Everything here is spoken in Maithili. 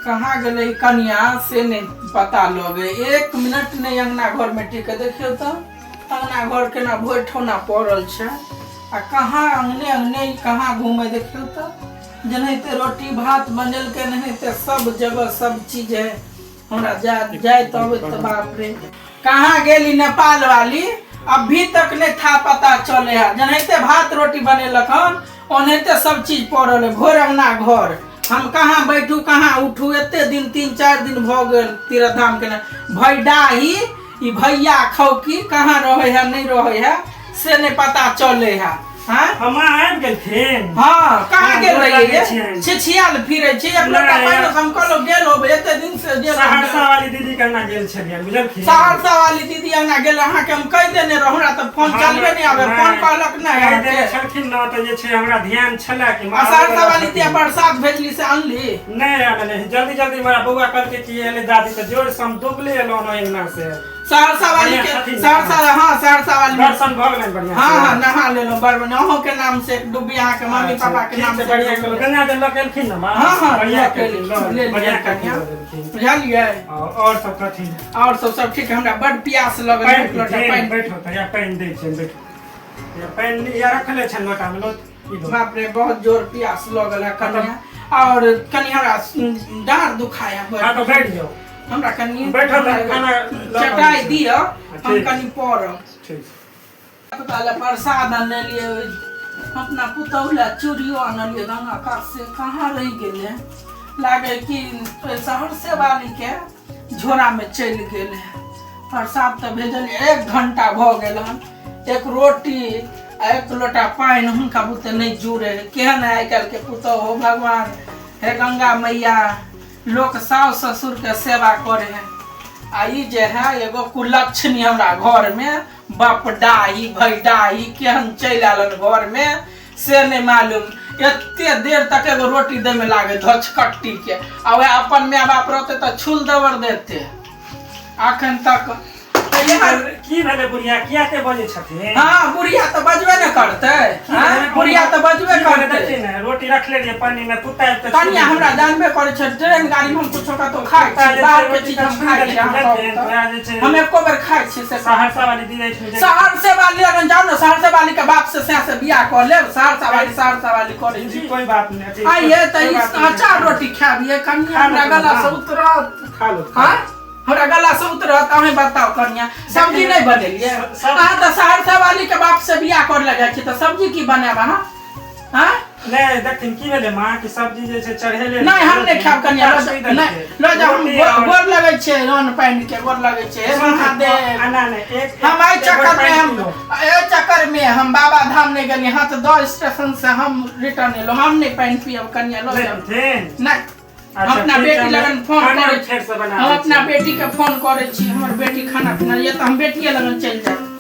कहाँ गेलै कनिया से नहि पता लगे। एक मिनट नहि अंगना घर में टिके। देखियौ तऽ अंगना घर केना भोर ठौना पड़ल छै आ कहाँ अंगने अंगने ई कहाँ घूमे। देखियौ तऽ जेनाहिते रोटी भात बनेलकै एनाहिते सब जगह सब चीज है। हमरा जा जाइत अबैत तऽ बाप रे, कहाँ गेली नेपाल वाली, अभी तक नहीं था पता चले है। जेनाहिते भात रोटी बनेलक हन ओनाहिते सब चीज पड़ल है भोर अंगना घर। हम कहाँ बैठू कहाँ उठू, एते दिन 3-4 दिन भऽ गेल तीर्थ धाम के। भैडाही ई भैया खौकी कहाँ रहे है नहीं रहे है से नहीं पता चले है। हाँ हम आबि गेलखिन। हाँ कहाँ हाँ, गेल गोर रहियै लागै ये? छियनि। छिछियाल फिरै छी। एक लोटा नहि, पानि हम कहलहुँ गेल होबै एते दिन से गेल सहरसा वाली दीदी के अंगना गेल छलियै बुझलखिन। सहरसा वाली दीदी अंगना गेल। अहाँके हम कहि देने रहौं, हमरा तऽ फोन चलबे नहि आबै, फोन कहलक नहि कहि देने अहाँके। छलखिन ने तऽ जे छै हमरा ध्यान छलै कि आ सहरसा वाली दिया प्रसाद भेजली से अनली नहि आनल। जल्दी जल्दी हमरा बौआ कहलकै कि एलै दादी तऽ जोर से हम दोगले एलहुँ ने अंगना से। सहरसा वाली बढ़िआँ के छथिन। सहरसा, हाँ सहरसा वाली। दर्शन भऽ गेलनि बढ़िआँ हाँ से? हाँ नहा लेलहुँ, बड़ बढ़िआँ। अहूँ के नाम से एक डुब्बी, अहाँके मम्मी अच्छा, पापा के ठीक नाम छै, से बढ़िआँ एक केलहुँ। डुब्बी। गंगा जल लऽ के एलखिन ने माँ? हाँ, हाँ, बढ़िआँ लऽ के केलखिन, एलखिन, ले बढ़िआँ लिअ केलखिन, कनियाँ। लऽ देलखिन। बुझलियै? आओर सब कथी? और सब सब ठीक है। हमरा बड़ प्यास लगल, पानि एक लोटा पीथिन? पानि। बैठो तऽ, या पानि दै छियनि, बैठो। या पानि या रखले छनि लोटामे, लो ई लो। बाप रे, बहुत जोर प्यास लगल है कनिया। और कनि हमरा डाँड़ दुखाया बड़। हाँ तऽ बैठ जाउ। हमरा कनि बैठल रह, खाना लऽ कऽ चटाई आबै छी। दिअ, हम ठीक। कनि पड़ब। ठीक। पहले प्रसाद आनलियै, अपना पुतहु लए चूड़ियो आनलियै गंगा कात से, कहाँ रहि गेलै? लागै कि सहरसे वालीके झोरामे चलि गेलै। प्रसाद तऽ भेजलियै, 1 घंटा भऽ गेल हन, एक रोटी आ एक लोटा पानि हुनका बुते नहि जुड़े है। केहन है आइ काल्हिके पुतहु? हो भगवान, हे गंगा मैया, लोक साउस ससुरके सेवा करे है आ ई जे है एगो कुलक्षणी हमरा घरमे बाप डाही भैडाही केहन चलि आयल घरमे से नहि मालूम। एते देर तक एगो रोटी दैमे लागे धचकट्टीके, आ वएह अपन माय बाप रहते तऽ छुल दबर देते अखन तक। की भेलै बुढ़िया, किया के बजै छथिन? हाँ बुढ़िया तऽ बजबे ने करतै। हाँ बुढ़िया तऽ बजबे की भेलै? करतै। देखी ने, रोटी रखले रहियै पानी में, कुत्ता आबि कऽ कनिया हमरा जानबे करै छै, ट्रेन गाड़ी में हम कुछो कतौ खाइ कुत्ता छी, जे छै बाहर के रोटी चीज के हम छुइ खाइ छी। देलखिन, अहाँ कहू बुझलखिन? तऽ। वएह जे छै हम एको बेर खाइ छी से सहरसा वाली दीदी छै सहरसे वाली अगर जाउ ने, सहरसे वाली के बाप से सैं से बियाह कऽ लेब। सहरसा वाली सहरसा वाली करै दीदी छी। कोई बात नहीं अथी, आइए तऽ कोई ई बात नहीं। अचार रोटी खाबिए कनिया, खा लो हमरा गला से हाँ। उतरत। खा लो, खा हाँ लो। हमरा गला से उतरत। अहें बताउ कनिया, सब्जी नहीं बनेलियै? अहाँ तऽ सहरसा वाली के बाप से बियाह कर लए जाइ छी तऽ सब्जी की बनायब अहाँ? हाँ नहीं देखथिन की भेलै माँ कि सब्जी जे छै चढ़ेले। नहीं हम नहीं खायब कनिया, कुत्ता लऽ छुइ जा- नहीं देलकै। लऽ जाउ। हम रोटी और- गोर लगै छै, अन्न पानि के गोर लगै छै, हे महादेव। आ, ना, नहीं, एक हम एहि एक चक्कर गोर में पानि हम पी लो। एहि चक्कर में हम बाबा धाम नहीं गेलियै। हाथ दस स्टेशन से हम रिटर्न एलहुँ। हम नहीं पानि पियब कनिया, लऽ नहीं जाउ। पीथिन? नहीं। अच्छा, हम अपना ठीक बेटी छै, लगन फोन खाना करै फेर से बना हम दै अपना छी। बेटी के फोन करै छी, हमर बेटी खाना पीना ये तऽ हम बेटिए लगन चलि जायब।